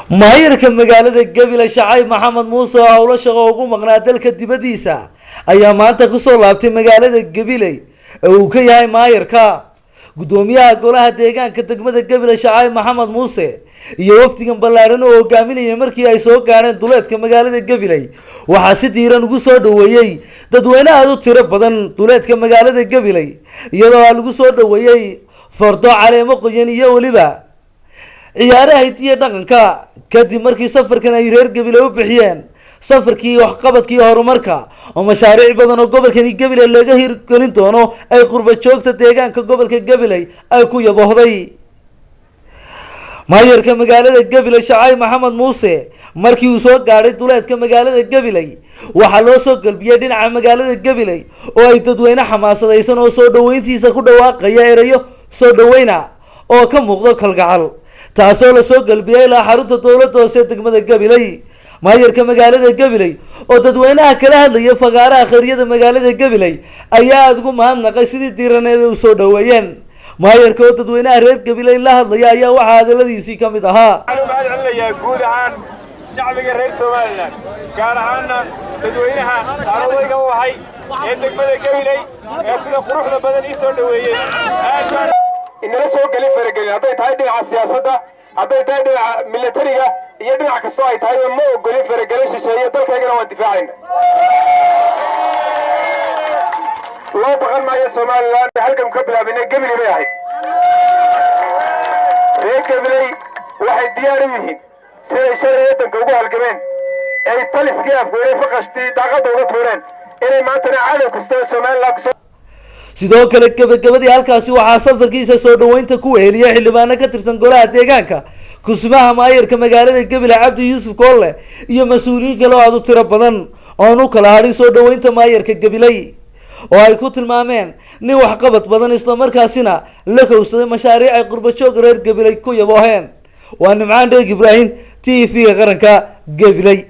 Maayarka magaalada Gabiley, Shacayb Maxamed Muuse, oo howlo shaqo ugu maqnaa dalka dibadiisa, ayaa maanta kusoo laabtay magaalada Gabiley ee uu ka yahay maayarka. Guddoomiyaha golaha deegaanka degmada Gabiley, Shacayb Maxamed Muuse, iyo wafdigan ballaaran oo hogaaminaya, markii ay soo gaadheen duleedka magaalada Gabiley, waxaa si diiran ugu soo dhoweeyey dadweyne aada u tiro badan duleedka magaalada Gabiley, iyadoo lagu soo dhoweeyey fardo, caleemo qoyan iyo weliba ciyaaraha hidiya dhaqanka, kadib markii safarkan ay reer Gabiley u bixiyeen safarkii waxqabadka iyo horumarka, oo mashaariic badan oo gobolkani Gabiley laga hirgelin doono ay qurba joogta deegaanka gobolka Gabiley ay ku yaboohday. Maayarka magaalada Gabiley, Shacayb Maxamed Muuse, markii uu soo gaadhay duleedka magaalada Gabiley, waxaa loo soo galbiyey dhinaca magaalada Gabiley, oo ay dadweyne xamaasadaysan oo soo dhoweyntiisa ku dhawaaqaya erayo soo dhoweyna oo ka muuqdo kalgacal, taasoo lasoo galbiyey ilaa xarunta dowladda hoose degmada Gabiley. Maayarka magaalada Gabiley oo dadweynaha kala hadlaya fagaaraha khayriyada magaalada Gabiley ayaa aada ugu mahadnaqay sidii diiraneed u soo dhoweeyeen. Maayarka oo dadweynaha reer Gabiley la hadlaya ayaa waxaa hadaladiisii ka mid ahaa: Waxaan u mahad celinayaa guud ahaan shacbiga reer Somaliland, gaar ahaanna dadweynaha aan odayga u ahay ee degmada Gabiley ee sida quruxda badan ii soo dhoweeyey. Aad baan inala soo gelin faragelin, hadday tahay dhinaca siyaasadda, hadday tahay dhinaca militariga iyo dhinac kastoo ay tahay, ma ogolin faragelin shisheeye. Dalkaygana waan difaacayna, loo baqan maayo. Somaliland halkan ka bilaabinay Gebili bay ahayd. Reer Gabiley waxay diyaar u yihiin siday shalay waddanka ugu halgameen, ay taliskii Afweyne faqashtii daaqadda uga tuureen, inay maantana cadow kasta oo Somaliland kusoo Sidoo kale, gebagabadii halkaasi waxaa safarkiisa soo dhoweynta ku weheliyay xildhibaano ka tirsan golaha deegaanka, kusimaha maayarka magaalada Gabiley, Cabdi Yuusuf Koolle, iyo mas-uuliyiin kale oo aada u tiro badan oon u kala hadhin soo dhoweynta maayarka Gabiley, oo ay ku tilmaameen nin waxqabad badan, islamarkaasina la kowsaday mashaariic ay qurba joog reer Gabiley ku yabooheen. Waa Nimcaan Dheeg Ibraahim, TV-ga qaranka, Gabiley.